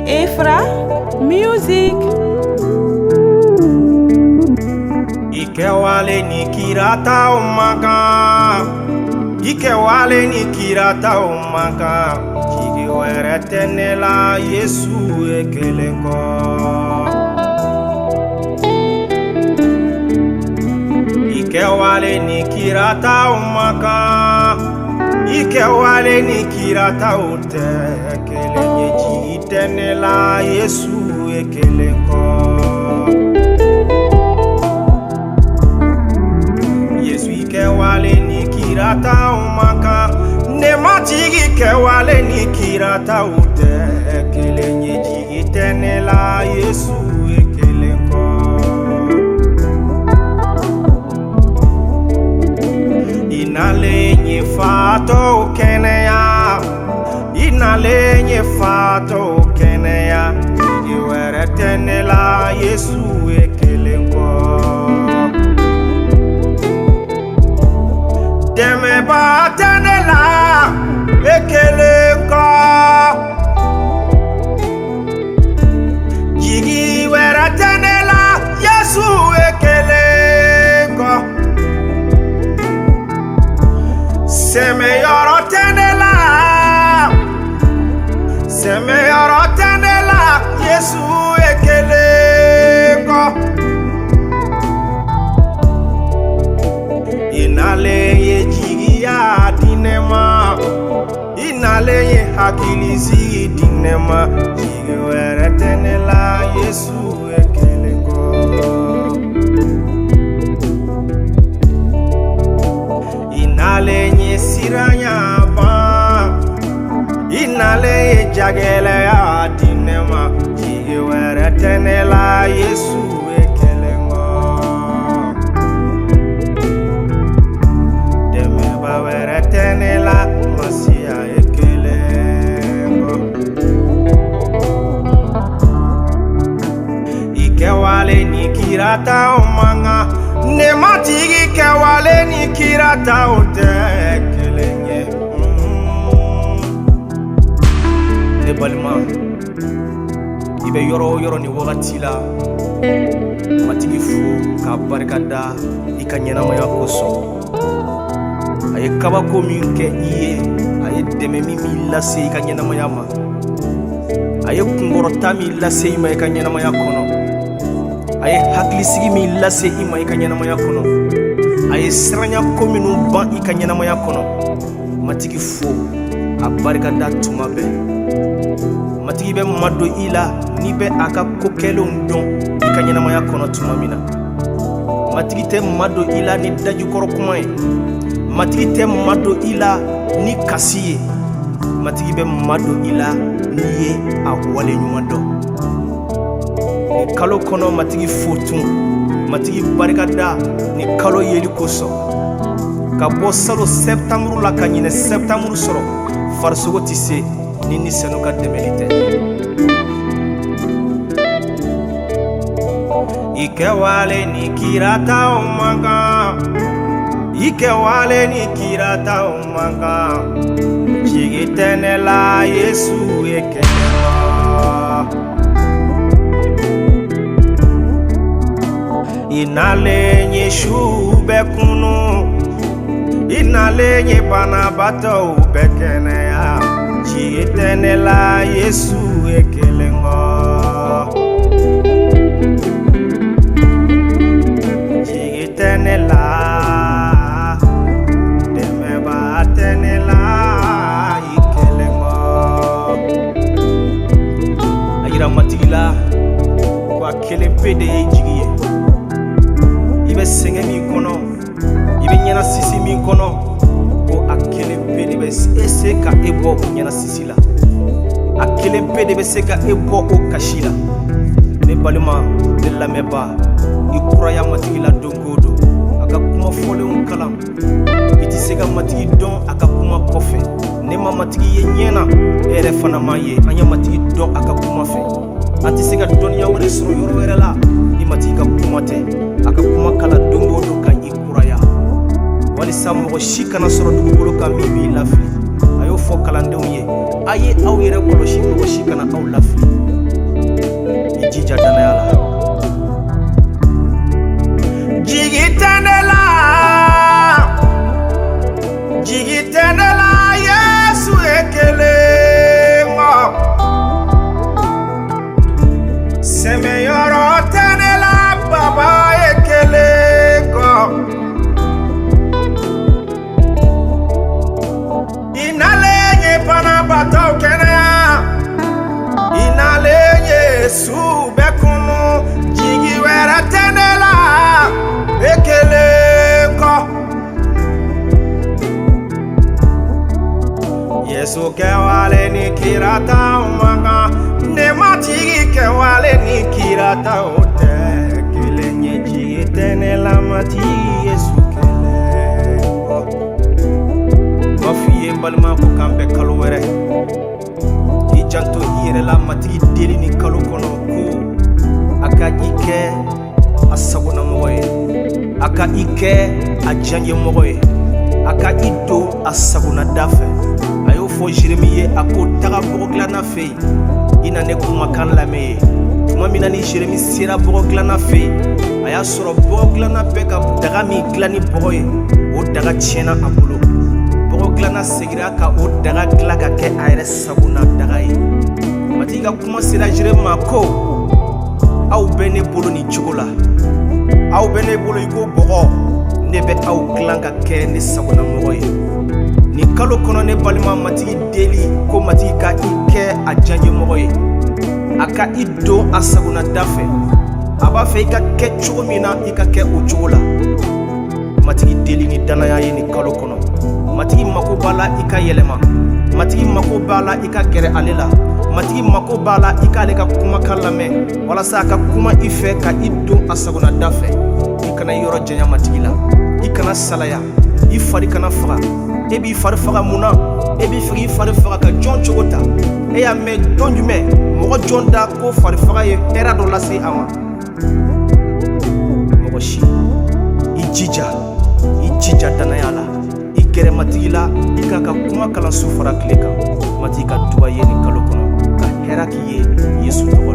Efra Music. I kɛwale ni kira taw man kan, i kɛwale ni kira taw man kan, jigi wɛrɛ tɛ ne la Yesu ye kelen kɔ. I kɛwale ni kira taw man kan, i kɛwale ni kira taw tɛ kelen ye, jigi tɛ ne la Yesu ye kelen kɔ. Yesu i kɛwale ni kira taw man kan, ne Matigi kɛwale ni kira taw tɛ kelen ye, jigi tɛ ne la Yesu ye kelen kɔ. I nalen ye fatɔw kɛnɛya, i nalen ye fatɔw kɛnɛya, jigi wɛrɛ tɛ ne la Yesu ye kelen kɔ. Dɛmɛba tɛ ne la e kelen kɔ, jigi wɛrɛ tɛ ne la Yesu ye kelen kɔ. Sɛmɛyɔrɔ tɛ ne la, sɛmɛyɔrɔ tɛ ne la Yesu ye kelen kɔ. I nalen ye jigiya di ne ma, i nalen ye hakilisigi di ne ma, jigi wɛrɛ tɛ ne la Yesu ye kelen kɔ. I nalen ye siranya ban, i nalen ye jagɛlɛya di ne ma, jigi wɛrɛ tɛ ne la Yesu ye kelen kɔ. Dɛmɛba wɛrɛ tɛ ne la Masiya ye kelen kɔ. I kɛwale ni kira taw man kan, ne Matigi kɛwale ni kira taw tɛ kelen ye. Ne balima, i bɛ yɔrɔ o yɔrɔ nin wagati la, Matigi fo k'a barika da i ka ɲɛnamaya kosɔn. A ye kabako min kɛ i ye, a ye dɛmɛ min lase i ka ɲɛnamaya ma, a ye kunkɔrɔta min lase i ma i ka ɲɛnamaya kɔnɔ, a ye hakilisigi min lase i ma i ka ɲɛnamaya kɔnɔ, a ye siranya ko minnu ban i ka ɲɛnamaya kɔnɔ. Matigi fo a barika da tuma bɛɛ. Matigi bɛ madon i la n'i bɛ a ka ko kɛlenw dɔn i ka ɲɛnamaya kɔnɔ tuma min na. Matigi tɛ madon i la ni dajukɔrɔ kuma ye, Matigi tɛ madon i la ni kasi ye, Matigi bɛ madon i la n'i ye a wale ɲuman dɔn. Nin kalo kɔnɔ Matigi fo tun, Matigi barika da nin kalo yeli kosɔn. Ka bɔ salo sɛptanburu la ka ɲinɛ sɛptanburu sɔrɔ, farisogo tɛ se ni Ni Senu ka dɛmɛli tɛ. I kɛwale ni kira taw man kan, i kɛwale ni kira taw man kan, jigi tɛ ne la Yesu ye kelen kɔ. I nalen ye su bɛɛ kunu, i nalen ye banabaatɔw bɛɛ kɛnɛya, jigi tɛ ne la Yesu ye kelen kɔ. Jigi tɛ ne la, dɛmɛba tɛ ne la i kelen kɔ. A yira Matigi la ko a kelen pe de ye jigi ye. I bɛ sɛgɛn min kɔnɔ, i bɛ ɲɛnasisi min kɔnɔ, ko a kelen pe de bɛ e se ka e bɔ o ɲɛnasisi la, a kelen pe de bɛ se ka e bɔ o kasi la. Ne balima, ne lamɛnba, i kuraya Matigi la don o don, a ka kuma fɔlenw kalan. I tɛ se ka Matigi dɔn a ka kuma kɔfɛ. Ne ma Matigi ye ɲɛ na, e yɛrɛ fana m'a ye. An ye Matigi dɔn a ka kuma fɛ. An tɛ se ka dɔnniya wɛrɛ sɔrɔ yɔrɔ wɛrɛ la ni Matigi ka kuma tɛ. A ka kuma kalan don o don ka i kuraya, walisa mɔgɔ si kana sɔrɔ dugukolo kan min b'i lafili. A y'o fɔ kalandenw ye, a ye aw yɛrɛ kɔlɔsi, mɔgɔ si kana aw lafili. Yesu bɛ kunu, jigi wɛrɛ tɛ ne la e kelen kɔ. Yesu kɛwale ni kira taw man kan, ne Matigi kɛwale ni kira taw tɛ kelen ye. Jigi tɛ ne la Matigi Yesu kelen kɔ. N b'a f'i ye n balima ko k'an bɛn kalo wɛrɛ. I janto i yɛrɛ la, Matigi deli ni kalo kɔnɔ ko a ka i kɛ a sagonamɔgɔ ye, a ka i kɛ a diyaɲɛmɔgɔ ye, a ka i don a sagonada fɛ. A y'o fɔ Jeremi ye, a ko taga bɔgɔ dilanna fɛ yen, i na ne kumakan lamɛn ye. Tuma min na ni Jeremi sera bɔgɔ dilanna fɛ yen, a y'a sɔrɔ bɔgɔ dilanna bɛ ka daga min dilan ni bɔgɔ ye, o daga tiɲɛna a bolo. Bɔgɔ dilanna seginna ka o daga dilan ka kɛ a yɛrɛ sagona daga ye. Matigi ka kuma sera Jeremi ma ko aw bɛ ne bolo nin cogo la, aw bɛ ne bolo i ko bɔgɔ, ne bɛ aw dilan ka kɛ ne sagona mɔgɔ ye. Nin kalo kɔnɔ ne balima, Matigi deli ko Matigi ka i kɛ a diyaɲɛmɔgɔ ye, a ka i don a sagona da fɛ. A b'a fɛ i ka kɛ cogo min na, i ka kɛ o cogo la. Matigi deli ni danaya ye nin kalo kɔnɔ. Matigi mako b'a la i ka yɛlɛma, Matigi mako b'a la i ka gɛrɛ ale la, Matigi mako b'a la i k'ale ka kumakan lamɛn walasa a ka kuma i fɛ ka i don a sagona da fɛ. I kana i yɔrɔ janya Matigi la, i kana salaya, i fari kana faga. E b'i fari faga mun na? E b'i fɛ k'i fari faga ka jɔn cogo ta? E y'a mɛn don jumɛn mɔgɔ jɔn da ko fari faga ye hɛrɛ dɔ lase a ma? Mɔgɔ si. I jija, i jija danaya la, i gɛrɛ Matigi la, i k'a ka kuma kalan su fara tile kan. Matigi ka duba ye nin kalo kɔnɔ, ka hɛrɛ k'i ye Yesu tɔgɔ.